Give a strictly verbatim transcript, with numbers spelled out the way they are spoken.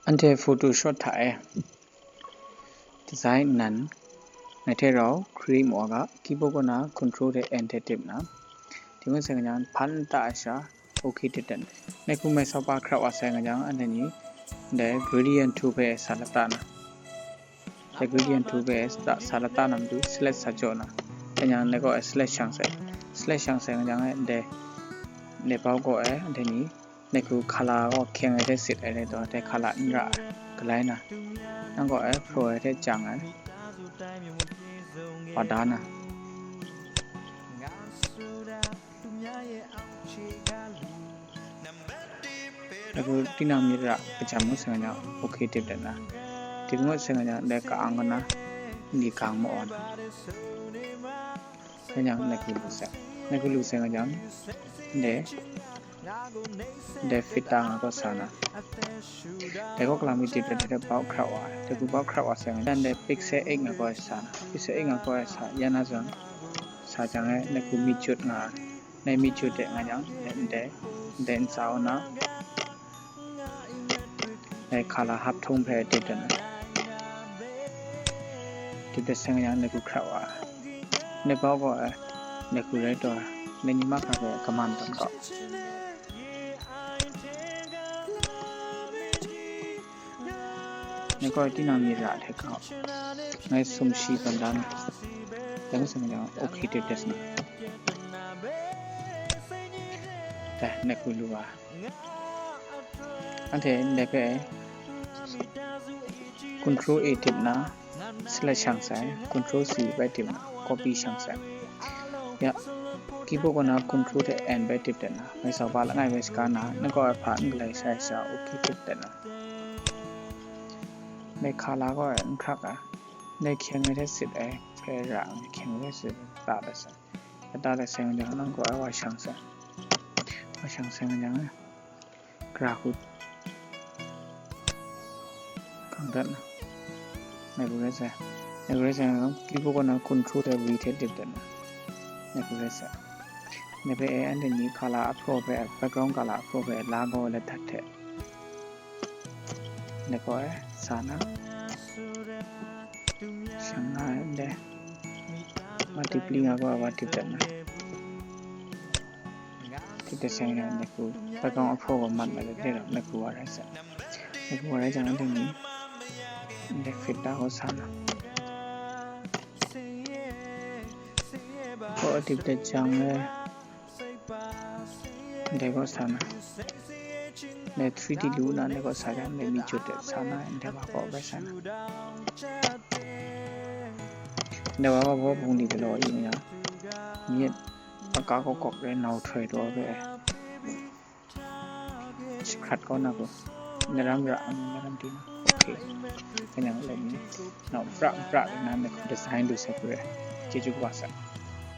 Anhte Photoshop hta e design nnan ngai hte rau create mu a ga, keyboard kaw na control hte N hte tip nna, dai ngut sai nga jang hpan nta ai sha, ok tip dat. Ngai hku mai sau pa hkrap wa sai nga jang, anhte ni dai gradient tool hpe sa lata na, dai gradient tool hpe sa, sa lata na matu select sa jaw na, dai yang ngai kaw e select shang sai, select shang sai nga jang, dai, dai bau kaw e anhte ni ngai hku color gaw hkyeng ai hte sit ai rai taw, dai color n ra ai, galai na, nang kaw e pro ai hte jang ai, wa da na. Ngai hku tinang myit ra kajam ngut sai nga jang, ok tip dat na. Tip ngut sai nga jang, dai ka-ang kaw na, n di gang ma aw na. Dai yang ngai hku lu sai. Ngai hku lu sai nga jang, dai, dai filter nga kaw sa na. Dai kaw kalang mi tip dat, dai bau hkrap wa, dai hku bau hkrap wa sai nga jang, dai pixel eight nga kaw sa na. Pixel eight nga kaw sa, ya na zawn, sa jang e, ngai hku mi jut nga, ngai mi jut de nga jang, dai, dai, dai n sa u na. Dai color hap htung hpe tip dat na. Tip dat sai nga jang ngai hku hkrap wa. Ngai bau kaw e, ngai hku rai taw, ngai ni mahkra hpe kaman tawn gaw. Ngai kaw e tinang myit ra hte hkau, ngai sumshi tawn da na. Dai ngut sai nga jang, ok tip dat na. Dai, ngai hku lu wa. Anhte ndai hpe control A tip nna, select shang sai, control C bai tip nna, copy shang sai. Ya, keyboard kaw na control hte N bai tip dat na, mai sau pa langai bai shaga na, nang kaw e hpa n galai sai sha, ok tip dat na. Dai color kaw e n hkrak ai, dai hkyeng ai hte sit ai hpe ra, hkyeng ai hte sit ai, ta dat sai. Kata dat sai nga jang, nang kaw e wa shang sai. Wa shang sai nga jang, gara hku gang dat na. Ngai hku rai sai. Ngai hku rai sai nga jang, keyboard kaw na control hte V hte tip dat na. Ngai hku rai sai. Ngai hpe e, anhte ni color apraw hpe, background color apraw hpe la gaw la dat hte. Ngai kaw e sa na. Shang na ndai. Wa tip li nga gaw wa tip dat na. Tip dat sai nga ngai hku, background apraw gaw mat mat let let ngai hku wa rai sai. Ngai hku wa rai jang, anhte ni ndai filter gaw sa na. Kaw tip dat jang e, ndai kaw sa na. Ndai three D lu na, ndai kaw sa jang, ndai mi jut de sa na, ndai wa kaw bai sa na. Ndai wa kaw bung li galaw yu na, myit a ka kawk kawk rai nau htoi taw hpe, shahkrat kau na gaw, na ram ra, na ram di na. Ok. Kanyang lai ni, nau pra pra na, na design du sai hku rai. Chyeju kaba sai.